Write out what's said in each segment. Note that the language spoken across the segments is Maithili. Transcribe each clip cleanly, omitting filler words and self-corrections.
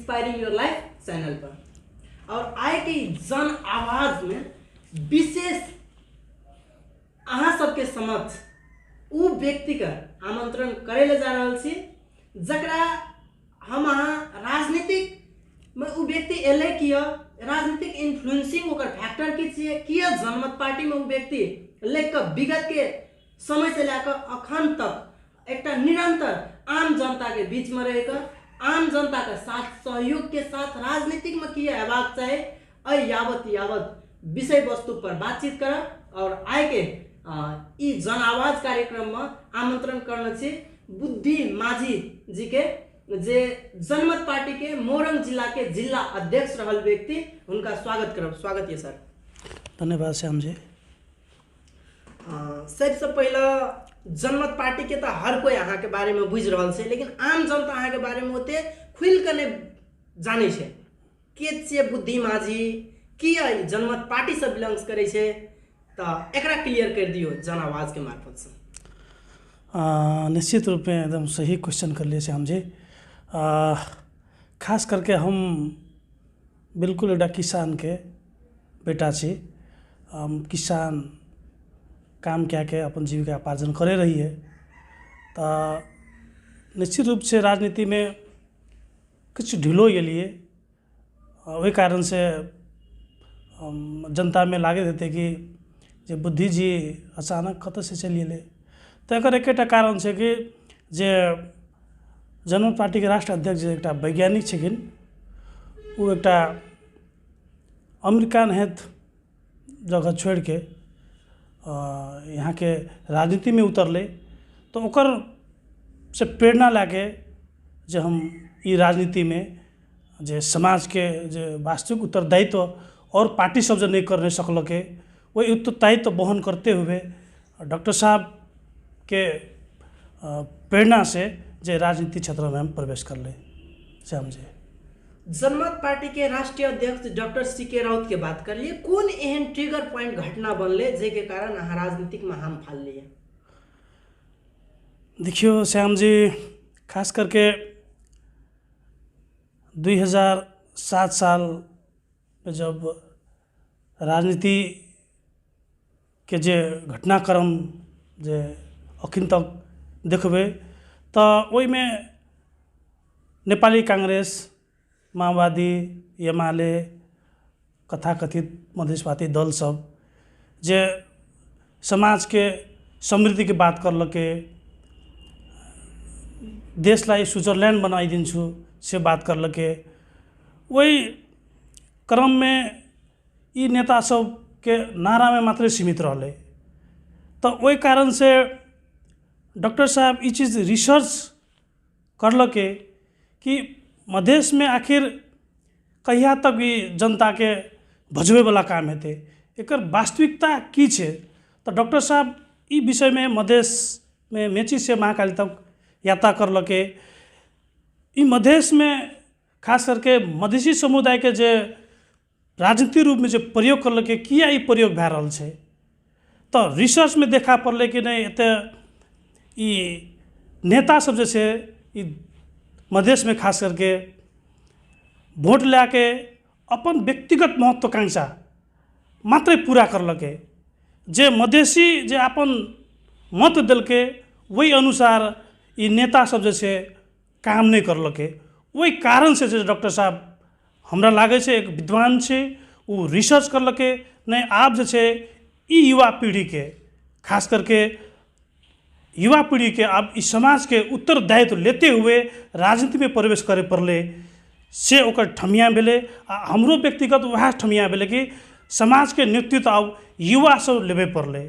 इंस्पायरिंग your life channel पर। और आइ के जन आवाज में विशेष अहाँ सबके समक्ष उ व्यक्ति के आमंत्रण करे ले जा रहल छी जकरा हम अहाँ राजनीतिक में उ व्यक्ति एलै किया, राजनीतिक इन्फ्लुएंसिंग ओकर फैक्टर की छियै, किया जनमत पार्टी में उ व्यक्ति लेके विगत के समय से लए कऽ अखन तक एकटा निरंतर आम जनता के बीच में रहि कऽ आम जनता के साथ सहयोग के साथ राजनीतिक में किया अयबाक चाही, एहि यावत यावत विषय वस्तु पर बातचीत करब। और आइ के ई जन आवाज कार्यक्रम में आमंत्रण करने छी बुद्धि माझी जी के, जे जनमत पार्टी के मोरंग जिला के जिला अध्यक्ष रहल व्यक्ति, हुनका स्वागत करब। स्वागत है सर। धन्यवाद श्याम जी। सबसे पहला जनमत पार्टी के तो हर कोई अहाँ के बारे में बुझि रहल छै, लेकिन आम जनता अहाँ के बारे में ओते खुलि के नहीं जानै छै के छियै बुद्धि माझी, किया ई जनमत पार्टी से बिलोंग्स करै छै, तऽ एकरा क्लियर कर दियौ जन आवाज के मार्फत से। निश्चित रूप में एकदम सही क्वेश्चन कर लिए श्याम जी। खास करके हम बिल्कुल एउटा किसान के बेटा छी। हम किसान काम कए के अपन जीविका उपार्जन करे रहिए, तऽ निश्चित रूप से राजनीति में किछु ढिलो गेलिए। ओहि कारण से जनता में लागैत हेतै कि जे बुद्धि जी अचानक कतऽ से चलि गेलै। तऽ एकर एकेटा कारण छै कि जे जनमत पार्टीके राष्ट्र अध्यक्ष जे एकटा वैज्ञानिक छथिन, ओ एकटा अमेरिका नहित जगह छोड़िके यहाँके राजनीतिमे उतरलै, तऽ ओकर से प्रेरणा लए जे हम ई राजनीतिमे जे समाजके जे वास्तविक उत्तरदायित्व और पार्टी सब जे नहीं कर सकलकै, ओहि उत्तरदायित्व वहन करते हुए डॉक्टर साहब के प्रेरणा से जे राजनीति क्षेत्रमे हम प्रवेश करले। श्याम जी, जनमत पार्टी के राष्ट्रीय अध्यक्ष डॉक्टर सी के राउत के बात कर लिए, कौन एहन ट्रिगर पॉइंट घटना बनले जे के कारण अहाँ राजनीतिक में हम फाल लिए? देखियो श्याम जी, खास करके 2007 साल में जब राजनीति के जे घटनाक्रम जे अखन तक देखबै तऽ ओहिमे नेपाली कांग्रेस, माओवादी, एमाले, कथाकथित मधेशवादी दल सब जे समाजके समृद्धिके बात करलकै, देशलाई स्विजरलैंड बनाइदिन्छु से बात करलकै, ओहि क्रममे यी नेता सबके नारामे मात्रै सीमित रहलै। तऽ ओहि कारण से डॉक्टर साहब ई चीज रिसर्च करलकै कि मधेशमे आखिर कहिया तक ई जनताके भजबैवला काम हेतै, एकर वास्तविकता की छै। तऽ डॉक्टर साहब ई विषयमे मधेशमे मेची से महाकाली तक यात्रा करलकै। ई मधेशमे खास करके मधेसी समुदायके जे राजनीतिक रूपमे जे प्रयोग करलकै, किया ई प्रयोग भए रहल छै, तऽ रिसर्चमे देखा पड़लै कि नहि, एतऽ ई नेता सब जे छै ई मधेशमे खास करके वोट लए अपन व्यक्तिगत महत्वाकांक्षा मात्रै पूरा करलकै। जे मधेसी जे अपन मत देलकै ओहि अनुसार ई नेता सब जे छै काम नहि करलकै। ओहि कारणसँ जे डॉक्टर साहब हमरा लागै छै एक विद्वान छै, ओ रिसर्च करलकै नहि, आब जे छै ई युवा पीढ़ीके, खास करके युवा पीढ़ीके आब इस समाजके उत्तरदायित्व लेते हुए राजनीतिमे प्रवेश करे पड़लै, से ओकर ठमिया भेलै। आ हमरो व्यक्तिगत वएह ठमिया भेलै कि समाजके नेतृत्व आब युवा सब लेबे पड़लै,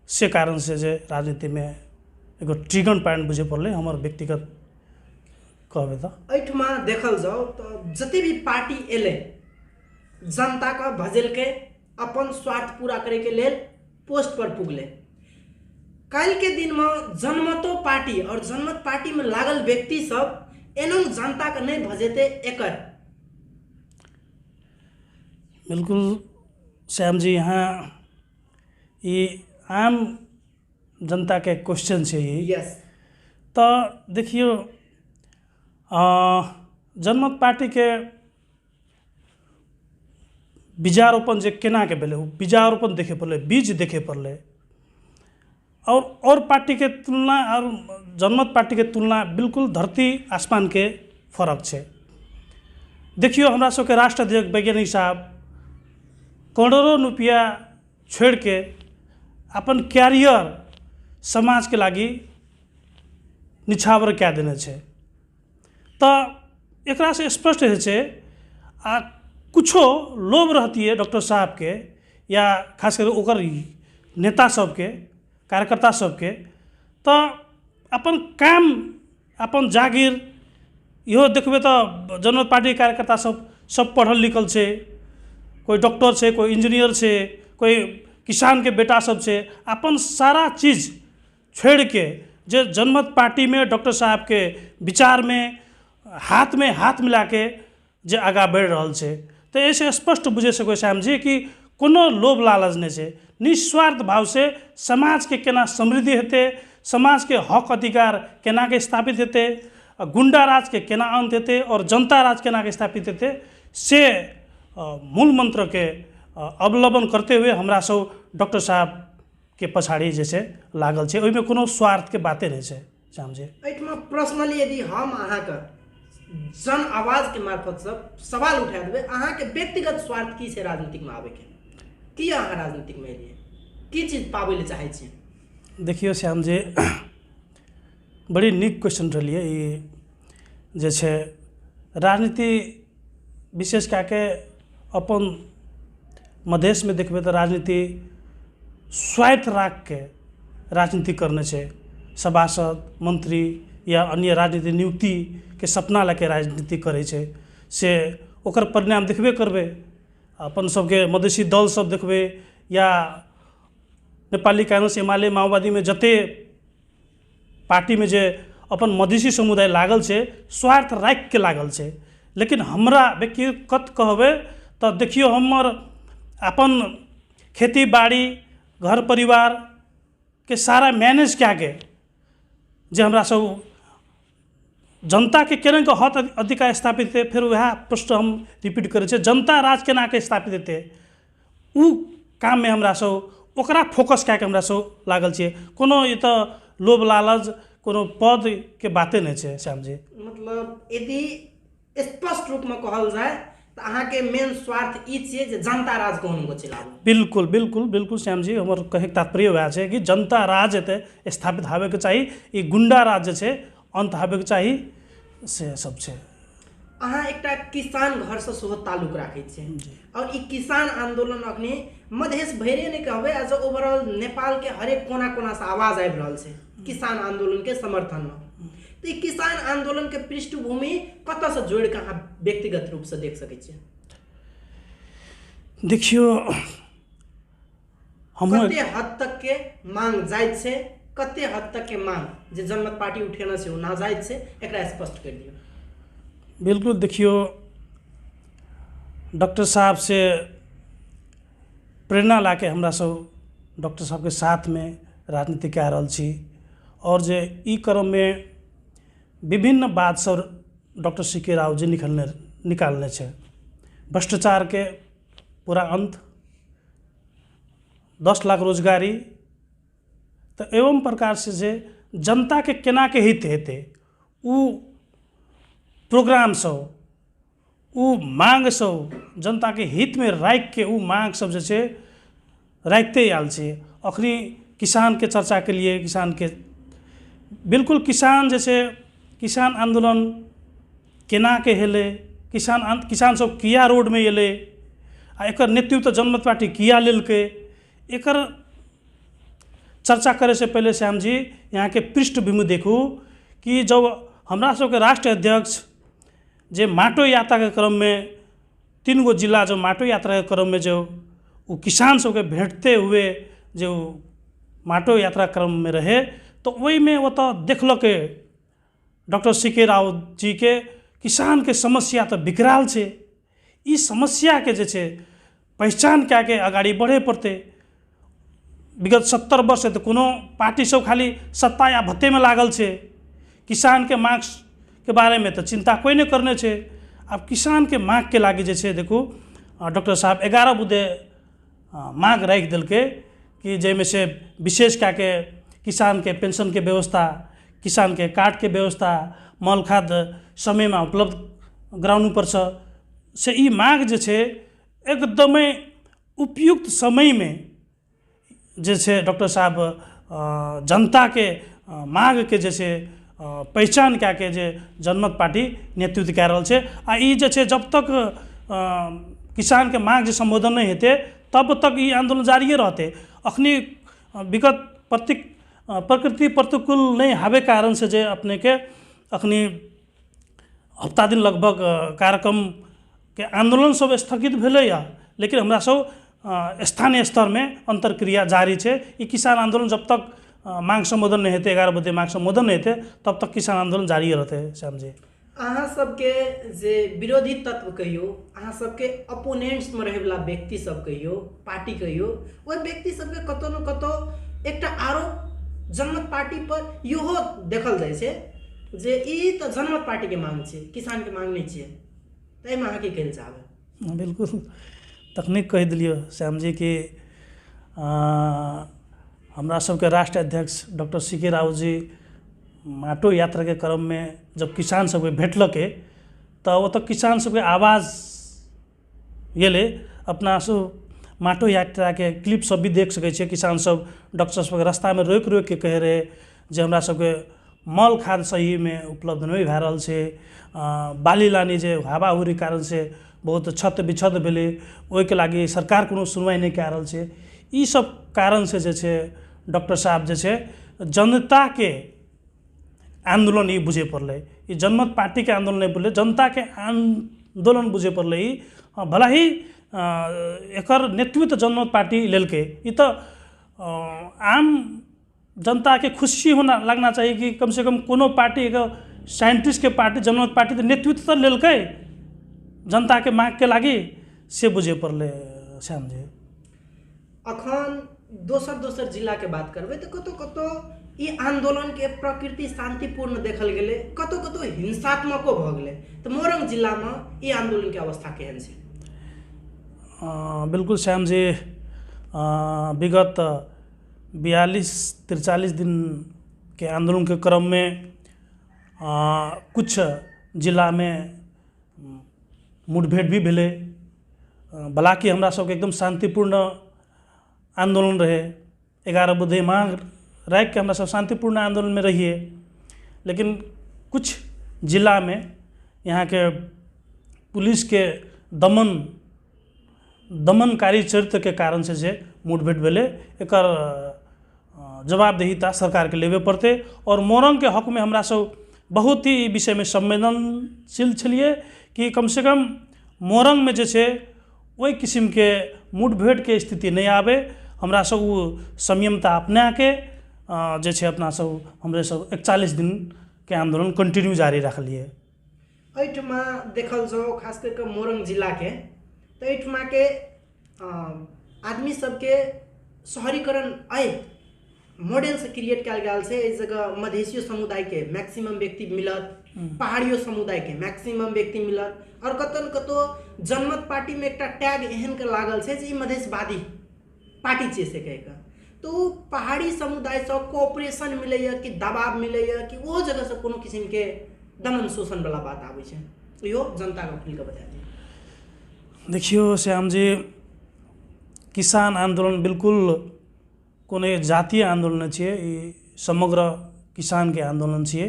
से कारण से जे राजनीतिमे एगो ट्रिगर पॉइंट बुझे पड़लै हमर व्यक्तिगत कहबै तऽ। एहिठमा देखल जाउ तऽ जते भी पार्टी एलै जनताके भजेलकै, अपन स्वार्थ पूरा करैके लेल पोस्ट पर पुगलै। काल्हि के दिन में जनमतो पार्टी और जनमत पार्टी में लागल व्यक्ति सब एना जनता के नहीं भजेते एकर। बिल्कुल श्याम जी, यहाँ ई आम जनता के क्वेश्चन छै ई। यस। तऽ देखियौ, जनमत पार्टीके बीजारोपण जे केनाके भेलै, ओ बीजारोपण देखे पड़लै, बीज देखे पड़लै। और पार्टीके तुलना और जनमत पार्टीके तुलना बिल्कुल धरती आसमानके फरक छै। देखियौ, हमरा सबके राष्ट्र अध्यक्ष वैज्ञानिक साहब करोड़ों रुपया छोड़िके अपन कैरियर समाजके लागि निछावर कए देने छै। तऽ एकरासँ स्पष्ट होइ छै, आ कुछो लोभ रहतियै डॉक्टर साहबके या खास कर ओकर नेता सबके, कार्यकर्ता सबके, तऽ अपन काम अपन जागीर इहो देखबै तऽ जनमत पार्टीके कार्यकर्ता सब सब पढ़ल लिखल छै, कोइ डॉक्टर छै, कोइ इंजीनियर छै, कोइ किसानके बेटा सब छै। अपन सारा चीज छोड़िके जे जनमत पार्टीमे डॉक्टर साहबके विचारमे हाथमे हाथ मिलाके जे आगाँ बढ़ि रहल छै। तऽ एहिसँ स्पष्ट बुझि सकै श्याम जी कि कोनो लोभ लालच नहि छै, निस्वार्थ भावसँ समाजके केना समृद्धि हेतै, समाजके हक अधिकार केनाके स्थापित हेतै, गुंडा राजके केना अंत हेतै और जनता राज केनाके स्थापित हेतै, से मूल मंत्रके अवलंबन करते हुए हमरा सब डॉक्टर साहबके पछाड़ी जे छै लागल छै। ओहिमे कोनो स्वार्थके बाते नहि छै श्याम जी। एहिठमा पर्सनली यदि हम अहाँके जन आवाजके मार्फतसँ सवाल उठा देबै, अहाँके व्यक्तिगत स्वार्थ की छै राजनीतिकमे आबैके? की अहाँ राजनीतिकमे एलियै, की चीज पाबै लए चाहै छियै? देखियौ श्याम जी, बड़ी नीक क्वेश्चन उठेलियै। ई जे छै राजनीति विशेष कए के अपन मधेशमे देखबै तऽ राजनीति स्वार्थ राखिके राजनीति करने छै। सभासद, मंत्री या अन्य राजनीतिक नियुक्तिके सपना लए के राजनीति करै छै, से ओकर परिणाम देखबे करबै। अपन सबके मधेसी दल सब देखबै या नेपाली कांग्रेस, एमाले, माओवादीमे जते पार्टीमे जे अपन मधेसी समुदाय लागल छै, स्वार्थ राखिके लागल छै। लेकिन हमरा व्यक्तिगत कहबै तऽ देखियौ, हमर अपन खेती बाड़ी, घर परिवारके सारा मैनेज कए के जे हमरा सब जनताके केना के हक अधिकार स्थापित हेतै, फेर वएह प्रश्न हम रिपीट करै छियै, जनता राज केना के स्थापित हेतै, उ काममे हमरा सब ओकरा फोकस कए के हमरा सब लागल छियै। कोनो एतऽ लोभ लालच, कोनो पदके बाते नहि छै श्याम जी। मतलब यदि स्पष्ट रूपमे कहल जाय तऽ अहाँके मेन स्वार्थ ई छियै जे जनता राज कहुनो चलाबू। बिल्कुल बिल्कुल बिल्कुल श्याम जी, हमर कहैके तात्पर्य वएह छै कि जनता राज एतऽ स्थापित होबैके चाही, ई गुंडा राज जे छै अन्त होबैके चाही, से सब छै। अहाँ एकटा किसान घरसँ सेहो ताल्लुक राखै छियै और ई किसान आंदोलन अखनी मधेश भरिए नहि कहबै, एज ओवरऑल नेपालके हरेक कोना कोनासँ आवाज आबि रहल छै किसान आंदोलनके समर्थनमे। तऽ ई किसान आंदोलनके पृष्ठभूमि कतऽसँ जोड़ि कऽ अहाँ व्यक्तिगत रूपसँ देख सकै छियै? देखियौ, हमहूँ कते हद तक के मांग जायज छै, कते हद तक के मांग जे जनमत पार्टी उठेने छै ओ नाजायज छै, एकरा स्पष्ट करि दियौ। बिल्कुल, देखियौ, डॉक्टर साहब से प्रेरणा लाके हमरा सब डॉक्टर साहबके साथमे राजनीति कए रहल छी और जे ई क्रममे विभिन्न बात सब डॉक्टर सी के राव जी निकालने छै। भ्रष्टाचारके पूरा अंत, 10 लाख रोजगारी, तऽ एवं प्रकार से जे जनताके केनाके हित हेतै उ प्रोग्राम सब, उ मांग सब जनताके हितमे राखिके उ मांग सब जे छै राखिते आयल छै। अखनी किसानके चर्चा के लिए, किसानके बिल्कुल किसान जे छै, किसान आंदोलन केनाके हेलै, किसान सब किया रोडमे एलै आ एकर नेतृत्व जनमत पार्टी किया लेलकै, एकर चर्चा करे से पहले श्याम जी यहाँके पृष्ठभूमि देखू कि जब हमरा सबके राष्ट्रीय अध्यक्ष जे माटो यात्राके क्रममे 3 गो जिला जो माटो यात्राके क्रममे जो उ किसान सबके भेटते हुए जो माटो यात्रा क्रममे रहे, तऽ ओहिमे ओतऽ देखलकै डॉक्टर सी के राउत जी के किसानके समस्या तऽ विकराल छै, ई समस्याके जे छै पहचान कए के अगाडि बढ़े पड़तै। विगत 70 वर्ष तऽ कोनो पार्टी सब खाली सत्ता या भत्तेमे लागल छै, किसानके मांग के बारेमे तऽ चिन्ता कोइ नहि करने छै। आब किसानके माँगके लागि जे छै देखू डॉक्टर साहब 11 बुँदे माँग राखि देलकै कि जाहिमे से विशेष कए के किसानके पेंशनके व्यवस्था, किसानके कार्डके व्यवस्था, मल खाद समयमा उपलब्ध गराउनुपर्छ। से ई माँग जे छै एकदमै उपयुक्त समयमे जे छै डॉक्टर साहब जनताके माँगके जे छै पहिचान कए के जे जनमत पार्टी नेतृत्व कए रहल छै। आ ई जे छै जब तक किसानके माँग जे सम्बोधन नहि हेतै तब तक ई आन्दोलन जारिए रहतै। अखनी विगत प्रकृति प्रतिकूल नहि होबे कारण से जे अपनेके अखनी हप्ता दिन लगभग कार्यक्रम के आन्दोलन सब स्थगित भेलैया, लेकिन हमरा सब स्थानीय स्तरमे अन्तर्क्रिया जारी छै। ई किसान आन्दोलन जब तक मांग सम्बोधन नहि हेतै, 11 बजे मांग सम्बोधन नहि हेतै तब तक किसान आन्दोलन जारिए रहतै। श्यामजी, अहाँ सबके जे विरोधी तत्व कहियो, अहाँ सबके अपोनेंट्समे रहैवला व्यक्ति सब कहियो, पार्टी कहियो, ओहि व्यक्ति सबके कतौ न कतौ एकटा आरोप जनमत पार्टी पर इहो देखल जाइ छै जे ई तऽ जनमत पार्टीके मांग छै, किसानके मांग नहि छियै। ताहिमे अहाँ की कहै लए चाहबै? बिल्कुल तखने कहि दिलियो श्यामजी कि हमरा सबके राष्ट्रीय अध्यक्ष डॉक्टर सी के राउत जी माटो यात्राके क्रममे जब किसान सबके भेटलकै तऽ ओतऽ किसान सबके आवाज गेलै। अपना सब माटो यात्राके क्लिप सब भी देख सकै छियै। किसान सब डॉक्टर सबके रास्तामे रोकि रोकिके कहै रहै जे हमरा सबके मल खाद सहीमे उपलब्ध नहि भए रहल छै, बाली लानी जे हावाहुरी कारणसँ बहुत क्षत विक्षत भेलै, ओहिके लागि सरकार कोनो सुनवाइ नहि कए रहल छै। ई सब कारणसँ जे छै डॉक्टर साहब जे छै जनताके आन्दोलन ई बुझे पड़लै। ई जनमत पार्टीके आन्दोलन नहि बुझलै, जनताके आन्दोलन बुझे पड़लै। ई भला ही एकर नेतृत्व जनमत पार्टी लेलकै। ई तऽ आम जनताके खुशी होना लगना चाही कि कम से कम कोनो पार्टीके साइंटिस्टके पार्टी जनमत पार्टी तऽ नेतृत्व तऽ लेलकै जनताके माँगके लागि, से बुझे पड़लै। श्यामजी, अखन दोसर दोसर जिलाके बात करबै तऽ कतौ कतौ ई आन्दोलनके प्रकृति शान्तिपूर्ण देखल गेलै, कतौ कतौ हिंसात्मको भऽ गेलै। तऽ मोरंग जिलामे ई आन्दोलनके अवस्था केहन छै? बिल्कुल श्यामजी, विगत 42-43 दिनके आन्दोलनके क्रममे कुछ जिलामे मुठभेड़ भी भेलै। भलाकि हमरा सबके एकदम शान्तिपूर्ण आन्दोलन रहे, 11 बुँदे माँग राखिके हमरा सब शान्तिपूर्ण आन्दोलनमे रहिए, लेकिन कुछ जिलामे यहाँके पुलिसके दमनकारी चरित्रके कारणसँ जे मुठभेड़ भेलै, एकर जवाबदेहिता सरकारके लेबे पड़तै। और मोरंगके हकमे हमरा सब बहुत ही ई विषयमे संवेदनशील छलियै कि कमसँ कम मोरंगमे जे छै ओहि किसिमके मुठभेड़के स्थिति नहि आबै। हमरा सब ओ संयमता अपनाके जे छै अपना सब हमरे सब 41 दिनके आन्दोलन कंटिन्यू जारी रखलियै। एहिठमा देखल जाउ खास करिके मोरंग जिलाके, तऽ एहिठमाके आदमी सबके शहरीकरण एहि मॉडलसँ क्रिएट कयल गेल छै। एहि जगह मधेसियो समुदायके मैक्सिमम व्यक्ति मिलत, पहाड़ियो समुदायके मैक्सिमम व्यक्ति मिलत, और कतौ न कतौ जनमत पार्टीमे एकटा टैग एहन के लागल छै जे ई मधेशवादी पार्टी छियै से कहिके। तो ओ पहाड़ी समुदायसँ कोऑपरेशन मिलैया कि दबाव मिलैया कि ओहो जगहसँ कोनो किसिमके दमन शोषण वाला बात आबै छै? इहो जनताके खुलि कऽ बता दियौ। देखियौ श्यामजी, किसान आन्दोलन बिल्कुल कोनो जातीय आन्दोलन नहि छियै, ई समग्र किसानके आन्दोलन छियै।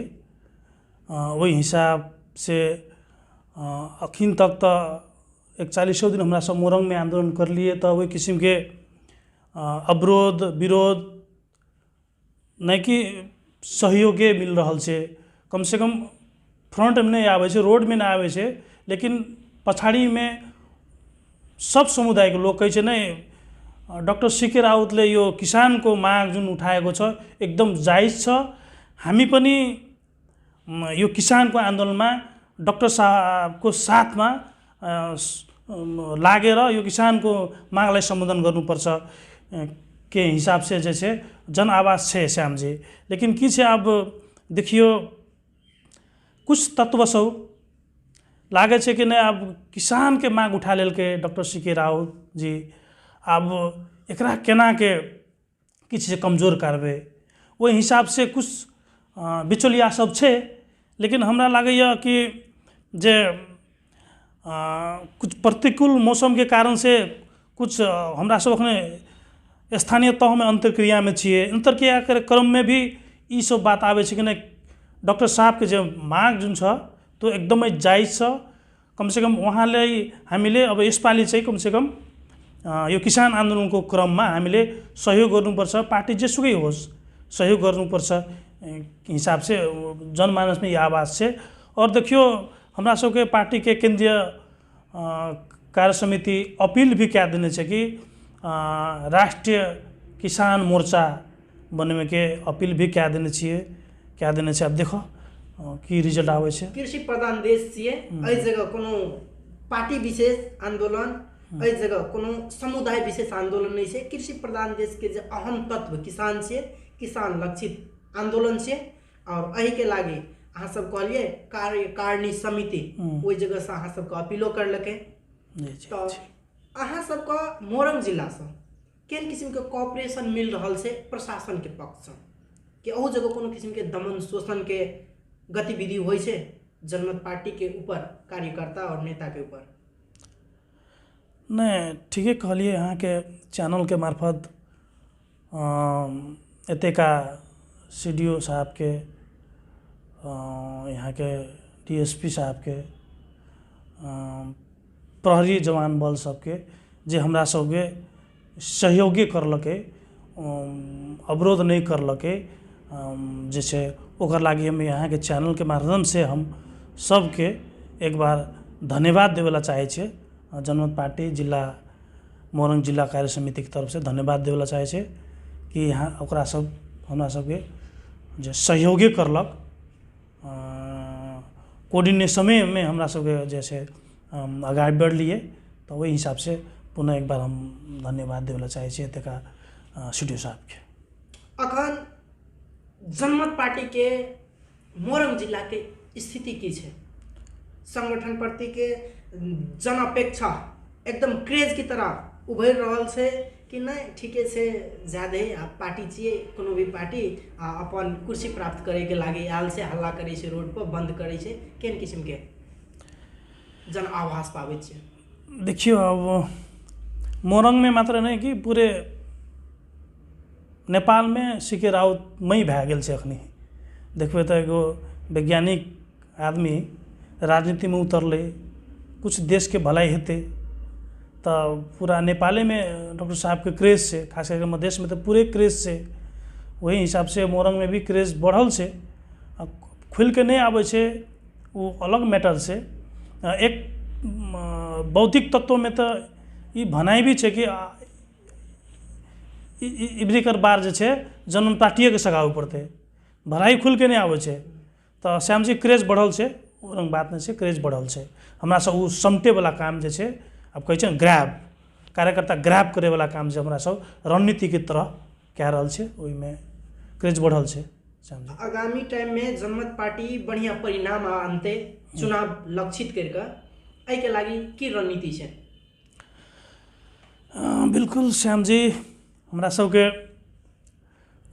ओहि हिसाबसँ अखन तक तऽ 41 दिन हमरा सब मोरंगमे आन्दोलन करलियै तऽ ओहि किसिमके अवरोध विरोध नहि कि सहयोगे मिल रहल छै। कमसँ कम फ्रंटमे नहि आबै छै, रोडमे नहि आबै छै, लेकिन पछाडिमे सब समुदायको लोक कहै छै नै डक्टर सी के राउतले यो किसानको माग जुन उठाएको छ एकदम जायज छ, हामी पनि यो किसानको आन्दोलनमा डक्टर साहबको साथमा लागेर यो किसानको मागलाई सम्बोधन गर्नुपर्छ के हिसाबसे जे छै जनआवाज छै श्यामजी। लेकिन की छै, अब देखियो कुछ तत्व सब लागै छै कि नहि आब किसानके मांग उठा लेलकै डॉक्टर सी के राउत जी, आब एकरा केनाके किछु जे कमजोर करबै, ओहि हिसाबसँ कुछ बिचौलिया सब छै। लेकिन हमरा लागैए कि जे कुछ प्रतिकूल मौसमके कारणसँ कुछ हमरा सब अखने स्थानीय तहमे अन्तर्क्रियामे छियै। अन्तर्क्रियाके क्रममे भी ई सब बात आबै छै कि नहि डॉक्टर साहबके जे माग जुन छ त्यो एकदमै जायज छ। कमसेकम उहाँले हामीले अब यसपालि चाहिँ कमसेकम यो किसान आन्दोलनको क्रममा हामीले सहयोग गर्नुपर्छ, पार्टी जेसुकै होस् सहयोग गर्नुपर्छ हिसाबसे जनमानसमे ई आवाज छै। और देखियो हमरा सबके पार्टीके केन्द्रीय कार्य समिति अपील भी कए देने छै कि राष्ट्रिय किसान मोर्चा बनबैके अपील भी कए देने छियै, कए देने छै। आब देखो की रिजल्ट आबै छै। कृषि प्रधान देश छियै, एहि जगह कोनो पार्टी विशेष आंदोलन, एहि जगह कोनो समुदाय विशेष आंदोलन नहीं छै। कृषि प्रधान देश के जे अहम तत्व किसान छियै, किसान लक्षित आंदोलन छियै। और एहि के लागि अहाँ सब कहलियै कार्यकारिणी समिति ओहि जगह से अहाँ सबके अपीलो करलकै। तऽ अहाँ सबके मोरंग जिलासँ केहन किसिमके कोऑपरेशन मिल रहल छै प्रशासन के पक्षसँ, कि अहू जगह कोनो किसिमके दमन शोषण के गतिविधि होइ छै जनमत पार्टी के ऊपर, कार्यकर्ता और नेता के ऊपर? नहि, ठीके कहलियै। अहाँके चैनलके मार्फत एतुका सी डी ओ साहबके, यहाँके डी एस पी साहबके, प्रहरी जवान बल सबके जे हमरा सबके सहयोगे करलकै, अवरोध नहि करलकै, जे छै ओकर लागि हम यहाँके चैनलके माध्यमसँ हम सबके एक बार धन्यवाद देबैला चाहै छियै। जनमत पार्टी जिला मोरंग जिला कार्य समितिके तरफसँ धन्यवाद देबैला चाहै छियै कि यहाँ ओकरा सब हमरा सबके जे सहयोगे करलक, कोऑर्डिनेशनमे हमरा सबके जे छै अगाडि बढ़लियै। तऽ ओहि हिसाबसँ पुनः एक बार हम धन्यवाद देबैला चाहै छियै एतुका सी डी ओ साहबके। अखन जनमत पार्टी के मोरंग जिला के स्थिति की छै? संगठन प्रति के जन अपेक्षा एकदम क्रेज की तरह उभरि रहल छै कि नहि? ठीके छै, ज्यादे आ पार्टी छियै, कोनो भी पार्टी आ अपन कुर्सी प्राप्त करे के लागि आयल छै, हल्ला करै छै, रोड पर बंद करै छै, केहन किसिम के जन आभास पाबै छै? देखियौ, अब मोरंगमे मात्र नहि कि पूरे नेपालमे सी के राउतमय भए गेल छै। अखनी देखबै तऽ एगो वैज्ञानिक आदमी राजनीतिमे उतरलै, कुछ देशके भलाइ हेतै तऽ पूरा नेपालेमे डॉक्टर साहबके क्रेज छै, खास करके मधेशमे तऽ पूरे क्रेज छै। ओहि हिसाबसँ मोरंगमे भी क्रेज बढ़ल छै। आ खुलिके नहि आबै छै ओ अलग मैटर छै। एक बौद्धिक तत्वमे तऽ ई भनाइ भी छै कि इब्रीकर बार जे छै जनमत पार्टिएके सघाबऽ पड़तै, भलाइ खुलिके नहि आबै छै। तऽ श्यामजी क्रेज बढ़ल छै, ओ रङ्ग बात नहि छै, क्रेज बढ़ल छै। हमरा सब ओ समटेवला काम जे छै, आब कहै छै ने ग्रैब, कार्यकर्ता ग्रैब करैवला काम जे हमरा सब रणनीतिके तरह कए रहल छै, ओहिमे क्रेज बढ़ल छै। श्यामजी, आगामी टाइम में जनमत पार्टी बढ़िया परिणाम आनते चुनाव लक्षित करिके, एहिके लागि की रणनीति छै? बिल्कुल श्यामजी, हमरा सबके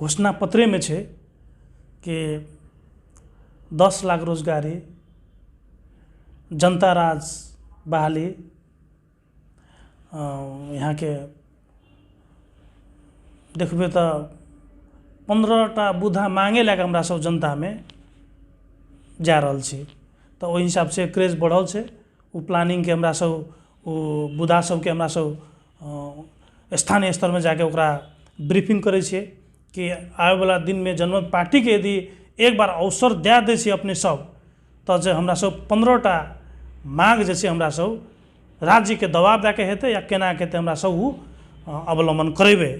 घोषणा पत्रेमे छै कि 10 लाख रोजगारी, जनता राज बहाली, यहाँके देखबै तऽ 15टा बुधा मांगे लए कऽ हमरा सब जनतामे जा रहल छी। तऽ ओहि हिसाबसँ क्रेज बढ़ल छै। ओ प्लानिंगके हमरा सब ओ बुधा सबके हमरा सब स्थानीय स्तरमे जाके ओकरा ब्रीफिंग करै छियै कि आबैवला दिनमे जनमत पार्टीके यदि एक बार अवसर दए दै छै अपने सब तऽ जे हमरा सब 15टा मांग जे छै हमरा सब राज्यके दबाव दए के हेतै या केना के हेतै हमरा सब ओ अवलंबन करेबै,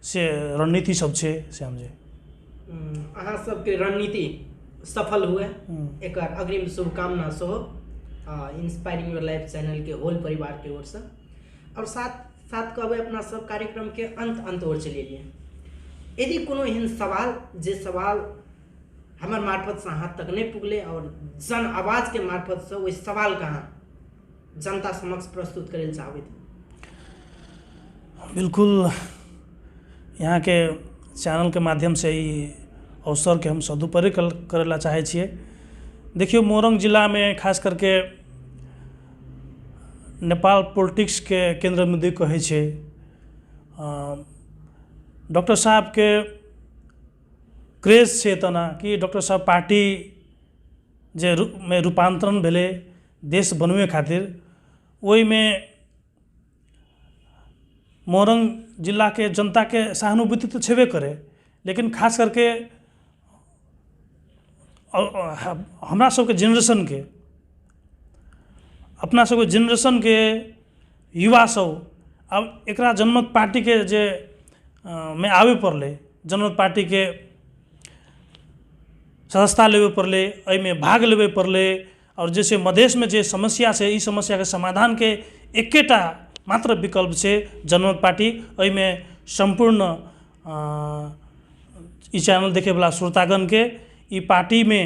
से रणनीति सब छै। श्यामजी, अहाँ सबके रणनीति सफल हुए एकर अग्रिम शुभकामना सेहो इंस्पायरिंग your life channel के होल परिवार के ओर से। और साथ साथ कहबै अपना सब कार्यक्रम के अंत अंत ओर चलि एलियै। यदि कोनो एहन सवाल जे सवाल हमर मार्फतसँ अहाँ तक नहि पुगलै और जन आवाज के मार्फतसँ ओहि सवालके अहाँ जनता समक्ष प्रस्तुत करै लए चाहबै? बिल्कुल, यहाँके चैनलके माध्यमसँ ई अवसरके हम सदुपयोग करै ला चाहै छियै। देखियौ, मोरंग जिलामे खास करके नेपाल पोलिटिक्सके केन्द्रबिन्दु कहै छै। डॉक्टर साहबके क्रेज छै एतना कि डॉक्टर साहब पार्टी जे मे रूपान्तरण भेलै देश बनबै खातिर, ओहिमे मोरंग जिलाके जनताके सहानुभूति तऽ छेबे करै, लेकिन खास करके हमरा सबके जेनरेशनके, अपना सबके जेनरेशनके युवा सब आब एकरा जनमत पार्टीके जे मे आबे पड़लै, जनमत पार्टीके सदस्यता लेबे पड़लै, एहिमे भाग लेबे पड़लै। आओर जैसे मधेशमे जे समस्या छै, ई समस्याके समाधानके एकेटा मात्र विकल्प छै जनमत पार्टी। एहिमे सम्पूर्ण ई चैनल देखैवला श्रोतागणके ई पार्टीमे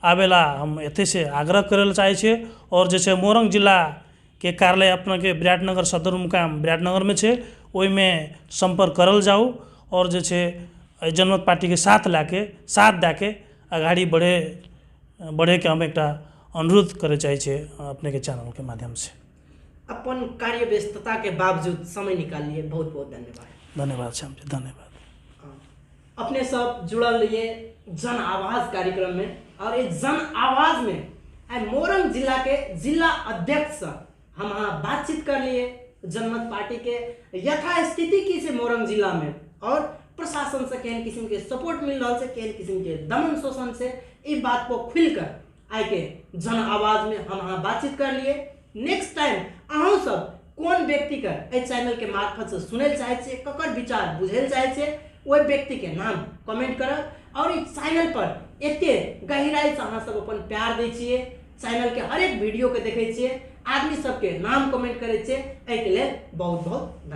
आबेला हम एतहिसँ आग्रह करै लए चाहै छियै। आओर जे छै मोरंग जिलाके कार्यालय अपनाके विराटनगर सदरमुकाम विराटनगरमे छै, ओहिमे सम्पर्क करल जाउ और जे छै एहि जनमत पार्टीके साथ लए साथ दए के अगाडि बढ़ेके हम एकटा अनुरोध करै चाहै छियै अपनेके चैनलके माध्यमसँ। अपन कार्य व्यस्तता के बावजूद समय निकालिए, बहुत बहुत धन्यवाद। धन्यवाद श्याम जी, धन्यवाद। अपने सब जुड़ल रहिए जन आवाज कार्यक्रम में और इस जन आवाज में आइ मोरंग जिला के जिला अध्यक्ष से हम अहाँ बातचीत कर लिए जनमत पार्टी के यथास्थिति की छै मोरंग जिला में और प्रशासन से केहन किस्म के सपोर्ट मिल रहा है, केहन किस्म के दमन शोषण से, ई बात को खुल कर आइ के जन आवाज में हम अहाँ बातचीत कर लिए। नेक्स्ट टाइम अहूँ सब कोन व्यक्ति के एहि चैनल के मार्फत से सुनै लए चाहै छियै, ककर विचार बुझै लए चाहै छियै, ओहि व्यक्ति के नाम कमेंट करब। और इस चैनल पर एते गहराई से अहाँ सब अपन प्यार दै छियै, चैनल के हरेक वीडियो के देखै छियै, आदमी सबके नाम कमेंट करै छियै, एहिके लेल बहुत बहुत धन्यवाद।